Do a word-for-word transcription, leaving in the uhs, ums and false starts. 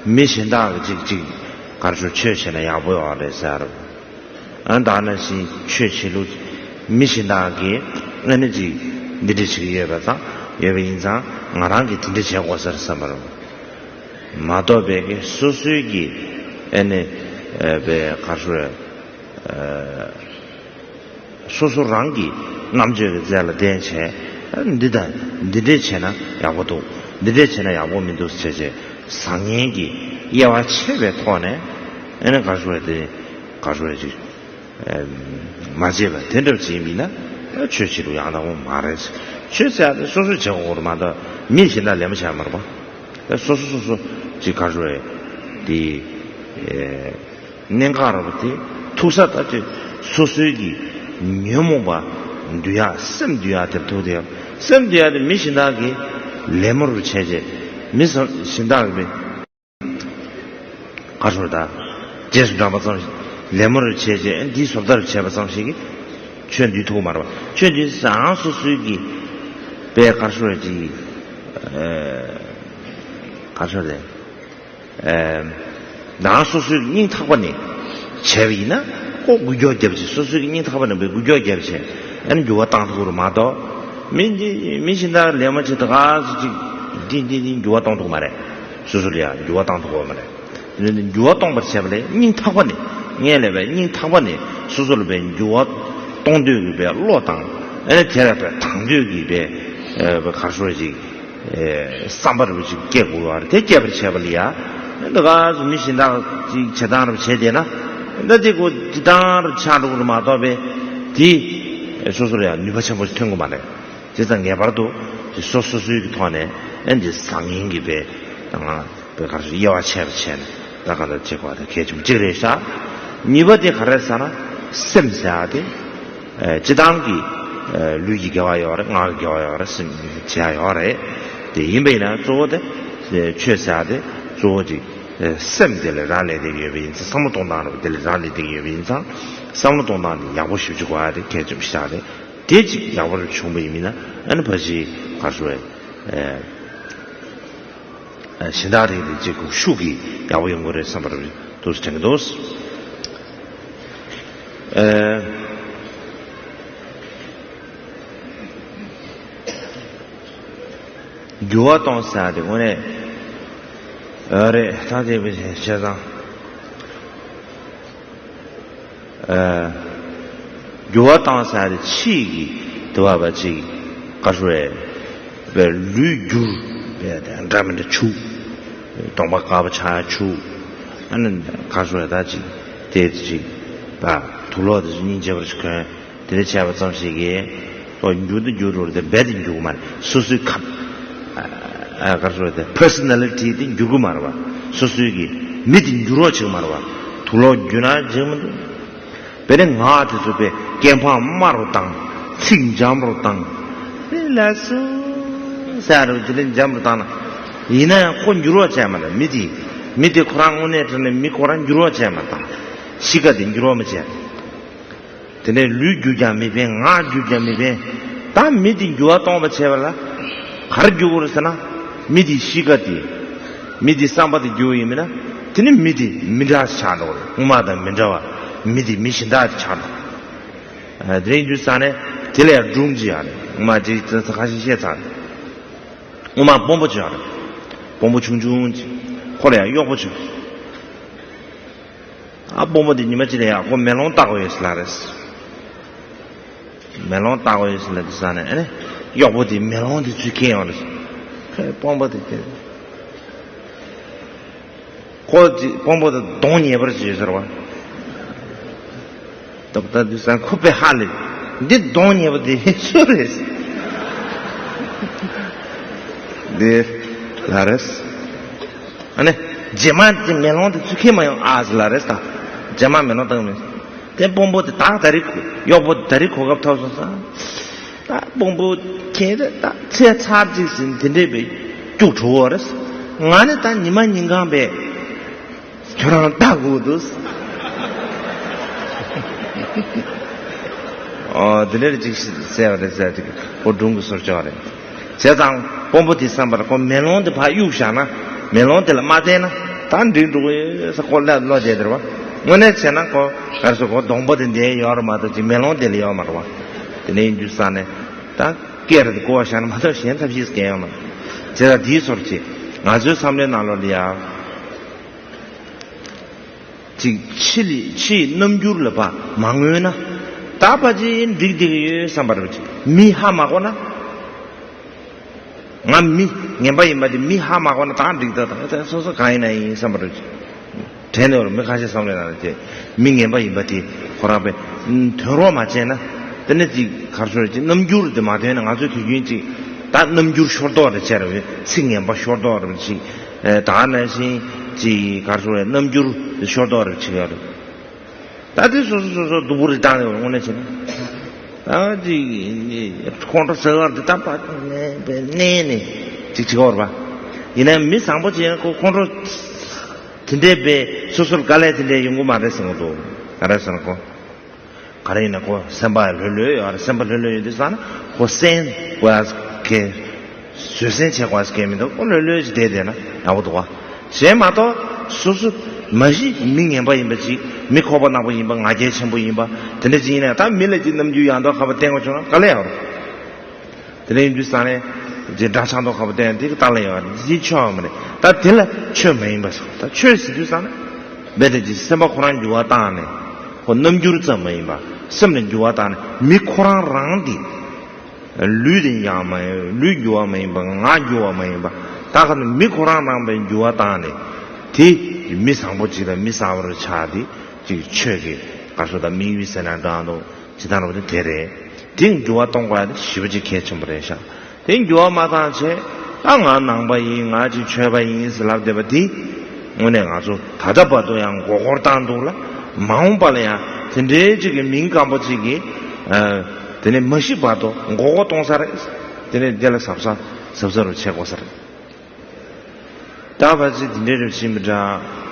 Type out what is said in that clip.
མི་གཞན་དག་གིས་ཅིག་ཅིག་ག་རེ་ཞུ། ཆོས་བྱས་ན་ཡག་པོ་ཡོད་རེད་ཟེར། ཨ་ད་ནང་བཞིན་ཆོས་བྱེད་ལུགས་མི་གཞན་དག་གིས་ཨ་ནི་ཅིག་འདི་འདྲ་བྱེད་ཀྱི་ཡོད་པ་དང་ཡོད་པ་ཡིན་ཙང་ང་རང་གིས་དེ་འདྲ་བྱེད་དགོས་ཟེར་བསམ་པ་རེད། མ་གཏོགས་པའི་གི་སོ་སོའི་གི་ཨ་ནི་ཨ་པའི་ག་རེ་ཞུ་རེད། ཨ། སོ་སོ་རང་གི་རྣམ་དཔྱོད་ཀྱི་རྩལ་ལ་བརྟེན་བྱས། འདི་དང་འདི་འདྲས་བྱས་ན་ཡག་པོ་འདུག་འདི་འདྲས་བྱས་ན་ཡག་པོ་མི་འདུག་ཟེར་བྱས་བཟང་ངན་གྱི་དབྱེ་བ་ཕྱེ་བའི་ཐོག་ནས་ཨ་ནི་ག་རེ་ཞུ་རེད། དེ་ག་རེ་ཞུ་རེད་ཅིག་མ་བྱས་པ་དེ་འདྲ་བྱས་མིན་ན་ཆོས་བྱེད་ལུགས་ཡག་པོ་མ་རེད། ཆོས་ཟེར་ཡ་དེ་སོ་སོས་བྱེད་དགོས་མ་གཏོགས་མི་གཞན་དག་ལས་མ་བྱས་མ་རེད་པ། སོ་སོ་སོ་སོ་ཅིག་ག་རེ་ཞུ་རེད། དེ། གནད་འགག་རེད་པ། དེ་ཐུག་ས་ད་ཅིག་སོ་སོའི་གི་ཉོན་མོངས་པ་འདུལ་ཡག་སེམས་འདུལ་ཡག་དེར་ཐུག་དེ་ཡང་སེམས་འདུལ་ཡག་དེ་མི་གཞན་དག་གི་ལད་མོ་རུ་བྱས་རྗེས་མི་གཞན་དག་གི་ག་རེ་ཞུ་རེད། ད་རྗེས་སུ་འབྲངས་པ་ཙམ་ཞིག་ལད་མོ་རུ་བྱས་རྗེས་འདིའི་བཟོ་ལྟ་རུ་བྱས་པ་ཙམ་ཞིག་གིས་ཆོས་འདུལ་ཐུབ་མ་རེད་པ། ཆོས་འདུལ་ས་ཨང་སོ་སོའི་གི་པའི་ག་རེ་ཞུ་རེད་ཅིག་ག་རེ་ཞུ་རེད། ནང་སོ་སོའི་སྙིང་ཐག་པ་ནས་བྱས་པ་ཡིན་ན་ཁོ་འགུལ་སྐྱོད་རྒྱབ་བྱས། སོ་སོའི་སྙིང་ཐག་པ་ནས་འགུལ་སྐྱོད་རྒྱབ་བྱས་ཨ་ནི་འགྱུར་བ་བཏང་ཐུབ་རུ་མ་གཏོགས། མི་འདི་མི་གཞན་དག་ལས་མ་བྱེད་ད་ག་སུ་ཅིག་འདི་འདི་འདི་འགྱུར་བ་གཏོང་ཐུབ་མ་རེད། སོ་སོ་ལ་ཡང་འགྱུར་བ་བཏང་ཐུབ་ཀྱི་མ་རེད། འདི་འདི་འགྱུར་བ་གཏོང་པར་བྱས་པ་ལས་སྙིང་ཐག་པ་ནས་སྔོན་ལ་བས་སྙིང་ཐག་པ་ནས་སོ་སོ་ལ་བས་འགྱུར་བ་གཏོང་འདོད་ཀྱི་བས་བློ་དང་ཨ་ནི་དེ་ལ་བས་དང་འདོད་ཀྱི་བས་ག་རེ་ཞུ་ཅིག་བསམ་པ་རུ་ཅིག་སྐྱེ་དགོས་པ་རེད། དེ་སྐྱེ་བར་བྱས་པ་ལ་ཡ། འདི་ག་མི་གཞན་དག་ཅིག་བྱེད་སྟངས་རུ་བྱས་བསྡད་ན། འདི་དེ་ཀོ་འདི་སྟངས་རུ་ཆགས་འགྲོ་གི་རུ་མ་གཏོགས་པས་དེ་སོ་སོར་ཡང་ནུས་པ་ཆེན་པོ་ཞིག་ཐོན་གི་མ་རེད། དེ་ཙང་ངེས་པར་དུ་དེ་སོ་སོ་སོའི་གི་ཐོག་ནས་ཨ་འདི་བཟང་ངན་གི་བས་དང་བས་ག་རེ་ཞུ་དབྱེ་བ་ཕྱེ་བ་བྱས་ནས་ད་ག་འདྲ་བྱེད་དགོས་པ་དེ་གལ་ཆེན་པོ་གཅིག་རེད་ཤག་གཉིས་པ་དེ་ག་རེ་ཟེར་ན་སེམས་ཟེར་ཡ་དེ། ཨ་སྤྱི་བཏང་གི་ཨ་ལུས་ཀྱི་དགེ་བ་ཡོད་རེད། ངག་གི་དགེ་བ་ཡོད་རེད། སེམས་བྱེད་ཡ་ཡོད་རེད། དེ་ཡིན་པ་ཡིན་ན་གཙོ་བོ་དེ་ཆོས་ཟེར་ཡ་དེ་གཙོ་བོ་དེ་ཨ་སེམས་དེ་ལ་རག་ལས་བསྡད་ཀྱི་ཡོད་པ་ཡིན་ཙང་། བསམ་བློ་གཏོང་སྟངས་རེད་པ། དེ་ལ་རག་ལས་བསྡད་ཀྱི་ཡོད་པ་ཡིན་ཙང་བསམ་བློ་གཏོང་སྟངས་དེ་ཡག་པོ་ཞེ་པོ་ཅིག་དགོས་ཡ་དེ་གལ་ཆེན་པོ་ཞིག་རེད། དེ་ཅིག་ཡག་པོ་བྱུང་པ་ཡིན་མིན་ན་ཨ་ནི་ཕལ་ཆེར་ག་རེ་ཞུ་དགོས་རེད། ཨ། གཞན་དག་རིགས་དེ་གཅིག་གུ་ཤུགས་ཀྱིས་ཡག་པོ་ཡོང་གི་རེད་བསམ་པ་རེད་འདུག་དྲན་གྱི་འདུག་ཨ། འགྱུར་བ་གཏོང་ཟེར་ཡ་དེ་དངོས་གནས་ཨ་རེད། ད་དེ་བྱས་ཙང་། ཨ། འགྱུར་བ་བཏང་ཟེར་ཡ་དེ་ཕྱིའི་གི་དུ་བ་བ་ཅིག་ག་རེ་ཞུ་རེད། བས་ལུས་འགྱུར་བས་དེ་འདྲ་མི་འདྲ་བྱུག་གདོང་པ་དཀར་པོ་ཆགས་བྱུག་ཨ་ནི་ག་རེ་ཞུ་རེད། ད་ཅིག་དེ་ཅིག་བ་དུག་ལོག་དེ་ཅིག་སྙིང་རྗེ་པོ་ཅིག་གོན། དེ་འདྲ་བྱས་པ་ཙམ་ཞིག་གིས་ཨོ་འགྱུར་དུ་འགྱུར་འགྲོ་རེད་དེ་རྦད་དེ་འགྱུར་གི་མ་རེད། སོ་སོའི་ཁ་ཨ་ག་རེ་ཞུ་རེད། དེ་པར་སོ་ན་ལི་ཊི་དེ་འགྱུར་གི་མ་རེད་པ། སོ་སོའི་གི་མི་དེ་འགྱུར་རོགས་བྱེད་གི་མ་རེད་པ། དུག་ལོག་འགྱུར་ན་བྱེད་མི་འདུག་དཔེར་ན་ངག་དེ་ཚོ་དཔེ་སྐད་འཕང་དམའ་རུ་བཏང་། ཚིག་འཇམ་རུ་བཏང་། དེ་ལ་སུ་ཟེར་རུ་དེ་ལས་འཇམ་རུ་བཏང་ན། ཡིན་ན་ཡང་ཁོ་འགྱུར་བ་བྱས་མ་རེད། མི་དེ་མི་དེ་ཁོ་རང་དངོས་གནས་དྲང་གནས་མི་ཁོ་རང་འགྱུར་བ་བྱས་མ་བཏང་། གཤིས་ཀ་དེ་འགྱུར་བ་མི་བྱས། དེ་ནས་ལུས་འགྱུར་ཀྱང་མི་ཕན། ངག་འགྱུར་ཀྱང་མི་ཕན། ད་མི་དེ་འགྱུར་བ་གཏོང་བ་བྱས་པ་ལ་ག་རེ་འགྱུར་དགོས་རེད་ཟེར་ན། མི་དེའི་གཤིས་ཀ་དེ། མི་དེའི་བསམ་པ་དེ་འགྱུར་ཡིན་མིན་ན། དེ་ནི་མི་དེ་མི་འདྲ་ཆགས་འགྲོ་གི་རེད། སྔོན་མ་དང་མི་འདྲ་བ། མི་དེ་མི་གཞན་དག་དེ་ཆགས་འགྲོ། ཨ། དེ་ཡིན་དུས་ཙང་ནས་དེ་ལ་ཡང་སྒྲུང་ཅིག་ཡོད་རེད། སྔོན་མ་ཅིག་ཁ་ཤས་བཤད་ཚར་རེད། སྔོན་མ་དཔོན་པོ་ཅིག་ཡོད་རེད། དཔོན་པོ་ཆུང་ཆུང་ཅིག་ཁོ་ལ་ཡང་གཡོག་པོ་ཅིག་ཨ། དཔོན་པོ་དེ་ཉི་མ་གཅིག་ལ་ཡ་ཁོ་མེ་ལོང་བཏགས་དགོས་ཡོད་ཟེར་ལབ་རེད། མེ་ལོང་བཏགས་དགོས་ཡོད་ཟེར་ལབ་དུས་ཙང་ནས་ཨ་ནི་གཡོག་པོ་དེ་མེ་ལོང་དེ་ཚུར་ཁྱེར་ཡོང་རེད། ཁོས་དཔོན་པོ་དེ་ཁྱེར། ཁོ་ཅིག་དཔོན་པོ་དེ་གདོང་ཉེས་པར་བྱས་ཟེར་བ། ད་ལྟ་དུས་ཙང་ཁོ་དཔེ་ཧ་ལས། འདི་གདོང་ཉེས་པོ་དེ་སུ་རེད། འདི་ལབ་རེད། ཨ་ནི། རྗེས་མ་དེ་མེ་ལོང་དེ་ཚུར་ཁྱེར་མ་ཡོང་ཨ་ཟེར་ལབ་རེད་ད། རྗེས་མ་མེ་ལོང་བཏང་མེད། དེ་དཔོན་པོ་དེ་ད་ད་རེས་གཡོག་པོ་ད་རེས་གོ་སྐབས་ཐོབ་སོང་ཙང་། ད་དཔོན་པོ་ཁྱེད་རེད་ད་ཚེ་ཚར་གཅིག་ཟིན་དེ་འདྲས་པའི་སྐྱུག་བྲོ་བ་རེད། ང་ནི་ད་ཉི་མ་ཉིན་གང་པའི་ཁྱོད་རང་ལྟ་དགོས་འདུག་ཨོ་དེ་འདྲས་ཅིག་གསལ་བ་རེད་ཟེར་ཅིག་ཁོ་སྒྲུང་གི་ཟུར་ཅོག་རེད། བྱས་ཙང་དཔོན་པོ་དེ་བསམ་པར་ཁོ་མེ་ལོང་དེ་ཕར་གཡུག་བཞག་ན། མེ་ལོང་དེ་ལ་མ་བལྟས་ན་ ད་འགྲིག་འགྲོ་གི་ཡོད་ས་ཁོ་ལ་བློ་བདེ་དེ་རེད་བ། དངོས་གནས་བྱས་ན་ཁོ་ག་རེ་ཟེར་ཁོ་སྡོང་པོ་དེ་འདྲའི་ཡོད་རེད་མ་གཏོགས་ཅིག་མེ་ལོང་དེ་ལ་ཡོད་མ་རེད་བ། དེ་ནས་ཡིན་དུས་ས་ནས་ད་སྐད་རེད་དེ་གོ་བ་བཞག་ན་མ་གཏོགས་གཞན་ཐབས་ཤེས་སྐྱེ་ཡོད་མ་རེད། བྱས་ཙང་དེའི་ཚོར་ཅིག་ང་ཚོའི་བསམ་བློའི་ནང་ལོགས་ལ་ཡ། ཅིག་ཕྱི་ལ་ཕྱིའི་རྣམ་འགྱུར་ལ་ཕར་མ་མངོན་ན། ད་ཕར་ཅིག་འགྲིག་བསྡད་ཀྱི་ཡོད་བསམ་པ་རེད་ཅིག་མི་ཧ་མ་གོ་ན། ང་མི་ངན་པ་ཡིན་པ་དེ་མི་ཧ་མ་གོ་ན་ད་འགྲིག་ད་ད་ད་སོ་སོ་གང་ཡིན་ན་ཡིན་བསམ་པ་རེད། དྲན་ནས་བར་མི་ཁ་ཤས་བསམ་བློའི་ནང་ལ་དེ་མི་ངན་པ་ཡིན་པ་དེ་ཁོ་རང་པས་དོན་རོགས་མ་བྱས་ན། དེ་ནས་ཅིག་གར་སོང་ཅིག་རྣམ་འགྱུར་དེ་མ་དོན་ན་ང་ཚོའི་དུས་རྒྱུན་ཅིག་ད་རྣམ་འགྱུར་ཤོར་དོགས་རེ་བྱས་རེད། ཚིག་ངན་པ་ཤོར་དོགས་རེ་ཅིག་ད་ནང་བཞིན་ཅིག་གར་སོང་རེད། རྣམ་འགྱུར་ཤོར་དོགས་རེ་ཅིག་ཡོད་རེད། ད་དེ་སོ་སོ་སོ་སོ་སྡུག་པོ་རེ་བཏང་ནས་དངོས་གནས་བྱས་ན། ད་ཅིག་ཁོང་ཁྲོ་ཟ་བར་དུ་ད་པ་ནས་ནས་ནས་ཅིག་བྱེད་ཀྱི་ཡོད་རེད་པ། ཡིན་ན་མི་བཟང་པོ་ཅིག་ཡང་ཁོ་ཁོང་ཁྲོ་དེ་འདྲའི་པས་སོ་སོར་དཀའ་ལས་དེ་འདྲའི་ཡོང་གི་མ་རེད་ཟེར་གྱི་འདུག་ག་རེ་ཟེར་ན་ཁོ། ག་རེ་ཡིན་ན་ཁོ་སེམས་པ་ལྷོད་ལྷོད་ཡོད་རེད། སེམས་པ་ལྷོད་ལྷོད་ཡོད་དུས་ཙང་ན་ཁོ་སེམས་ཁོ་ཡ་ཁེ། བཟོད་བསྲན་བྱེད་དགོས་ཀྱི་མི་འདུག་ཁོ་ལྷོད་ལྷོད་ཅིག་བསྡད་བསྡད་ན་ཡག་པོ་འདུག་བ། གཞན་མ་གཏོགས་སོ་སོ་མ་གཞི་མི་ངན་པ་ཡིན་པ་ཅིག་མི་ཁོག་པ་ནག་པོ་ཡིན་པ། ང་རྒྱལ་ཆེན་པོ་ཡིན་པ་དེ་འདྲ་ཅིག་ཡིན་ན་ད་མི་ལ་ཅིག་རྣམ་འགྱུར་ཡང་དག་ཁ་པ་བསྟན་དགོས་བྱུང་ན་དཀའ་ལས་ཡོད་རེད། དེ་འདྲ་ཡིན་དུས་ཙང་ནས་ཅིག་འདྲ་ཆགས་མདོག་ཁ་པ་བསྟན་དེ་གི་ལྟ་ལ་ཡོད་རེད། འདི་ཆོས་མ་རེད། ད་དེ་ལ་ཆོས་མ་ཡིན་པ་ཟེར། ད་ཆོས་ཟེར་དུས་ཙང་ནས་རྦད་དེ་ཅིག་སེམས་པ་ཁོ་རང་འགྱུར་བ་བཏང་ནས་ཁོ་རྣམ་འགྱུར་ཙམ་མ་ཡིན་པ་སེམས་ལ་འགྱུར་བ་བཏང་ནས་མི་ཁོ་རང་རང་དེ། ལུས་དེ་ཡང་མ་ཡིན། ལུས་འགྱུར་བ་མ་ཡིན་པ། ངག་འགྱུར་བ་མ་ཡིན་པ། ད་ག་ནི་མི་ཁོ་རང་རང་པའི་འགྱུར་བ་བཏང་ནས་དེ་མི་བཟང་པོ་ཅིག་དང་མི་བཟང་པོར་ཆགས་ཏེ་ཅིག་ཆོས་ཀྱི་ག་སོ་དང་དམིགས་ཡུལ་ཟེར་ན་འདྲ་འདུག་ཇི་ལྟར་རུང་དེ་རེད། དེ་འགྱུར་བ་གཏོང་དགོས་ཡ་དེ་ཞེ་པོ་ཅིག་གལ་ཆེན་པོ་རེད་ཤག་དེ་འགྱུར་བ་མ་བཏང་བྱས་ད་ང་ནང་པ་ཡིན། ང་ཅིག་ཆོས་པ་ཡིན་ཟེར་ལབ་བསྡད་པ་དེ་དངོས་གནས་ང་ཚོ་ད་ལྟ་བར་དུ་ཡང་མགོ་སྐོར་བཏང་འདུག་ལ། མ་འོངས་པ་ལ་ཡང་དེ་འདྲའི་ཅིག་གི་མིང་སྐམ་པོ་ཅིག་གིས། དེ་ནས་མ་ཤི་བར་དུ་མགོ་སྐོར་གཏོང་ས་རེད། དེ་ནས་དེ་ལ་གཟབ་གཟབ་གཟབ་གཟབ་རུ་བྱེད་དགོས་ས་རེད། ད་བར་ཅིག་དེ་འདྲའི་རུ་ཕྱིན་པ་འདྲ།